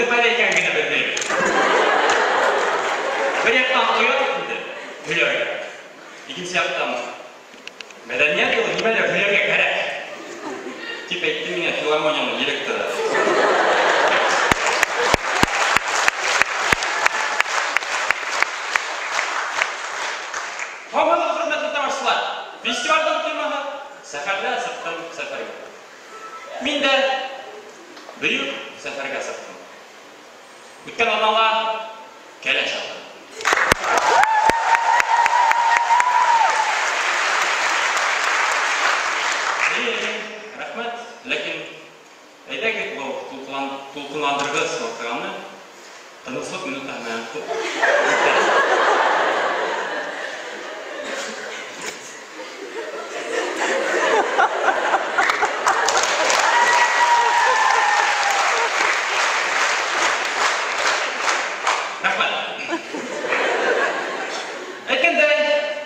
Үҙе ҡайҙа икән генә белмәйем. Бер яҡтан оят инде һөйләргә. Икенсе яҡтан мәҙәниәт юлы нимәлер һөйләргә кәрәк. Тип әйтте миңә филармонияның директоры. Һаумыһығыҙ, хөрмәтле тамашасылар! Фестивалдең темаһы Сәфәрҙә сыҡтым сәфәргә. Мин дә бөйөк сәфәргә сыҡтым. Үткән аҙнала кәләш алдым. Әйе, рәхмәт, ләкин әйҙәгеҙ был тулҡынландырғыс ваҡиғаны тыныслыҡ минутаһы менән үткәрәйек. Рәхмәт. Әйткәндәй,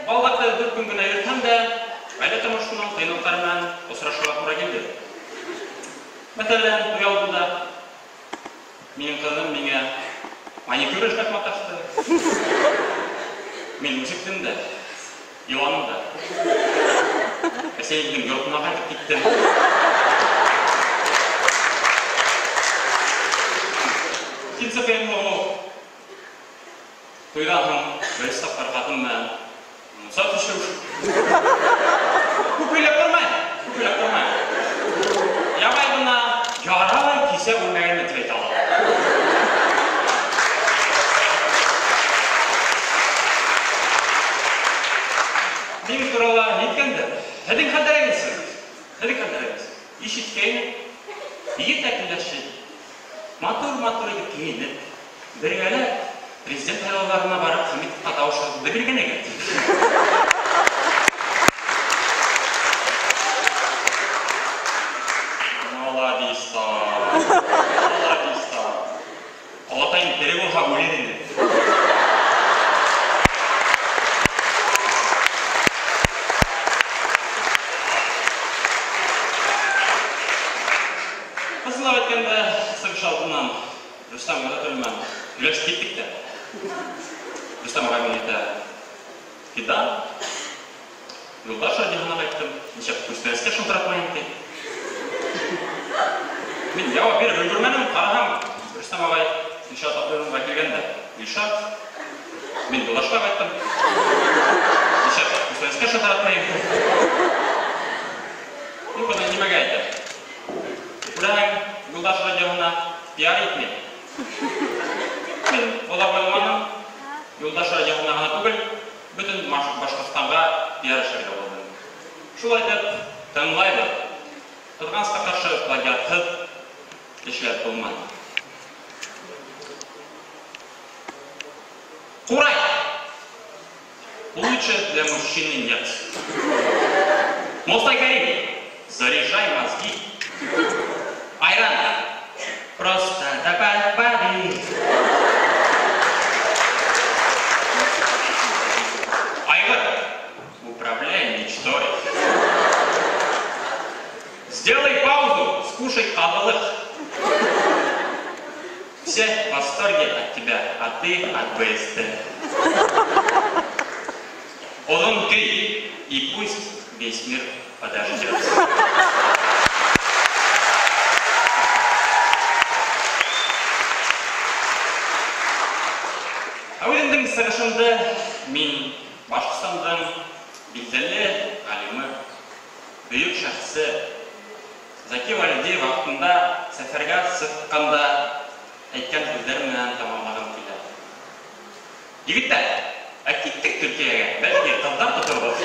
балаларҙы 4 көн генә йөрөтһәм дә, ғаилә тормошоноң ҡыйынлыҡтары менән осрашырға тура килде. Мәҫәлән, туй алдында минең ҡыҙым миңә маникюр эшләп маташты. Мин үсектем дә, иланым да. Әсәйемдең йортона ҡайтып киттем. Икенсе ҡыйынлығы ул. Туйҙан һуң беренсе тапҡыр ҡатын менән мунса төшөү. Күп һөйләп тормайым, күп һөйләп тормайым. Ябай ғына ярай кисә үлмәгәнмен тип әйтә алам. Мин турала әйткәндә, һеҙҙең хәлдәрегеҙ, һеҙҙең хәлдәрегеҙ. Ишеткәйнем, егет әкелдәшеп, матур-матур итеп кейенеп, бергәләп президент һайлауҙарына барып Хәмитовҡа тауышығыҙҙы биргәнегеҙ. Маладистар, маладистар. Олатайым тере булһа үлер ине. Ысынлап әйткәндә, сығыш алдынан Рөстәм Гатауллин менән һөйләшеп киттек тә. Рөстәм ағай миңә әйтә: "Фидан, Юлдаш радиоһына ҡайттым, нисәп күстәнәскә шылтыратмайым ти." Мин яуап биреп өлгөрмәнем, ҡараһам, Рөстәм ағай Илшат абыйға килгән дә, Илшат, мин Юлдашҡа ҡайттым, нисәп күстәнәскә шылтыратмайым. Мин быны нимәгә әйтәм? Күрәһең, Юлдаш радиоһына пиар итмәй. Мин оҙаҡ уйламаным, Юлдаш радиоһына ғына түгел, бөтөн Башҡортостанға пиар эшләргә булдым. Шулай итеп, тыңлайбыҙ. Ҡыҙғанысҡа ҡаршы плагиатһыҙ эшләп булманы. Ҡурай! Лучше для мужчины нет. Мостай Карим, заряжай мозги. Айран, просто добавь воды. Айғыр, управляй мечтой. Сделай паузу, скушай ҡаҙылыҡ. Все в восторге от тебя, а ты от БСТ. Оҙон көй, и пусть весь мир подождет. Ә үҙемдең сығышымды мин Башҡортостандың билдәле ғалимы, бөйөк шәхесе Зәки Вәлиди ваҡытында сәфәргә сыҡҡанда әйткән һүҙҙәр менән тамамлағым килә. Егеттәр, ә киттек Төркиәгә, бәлки ҡыҙҙар тоторбоҙ.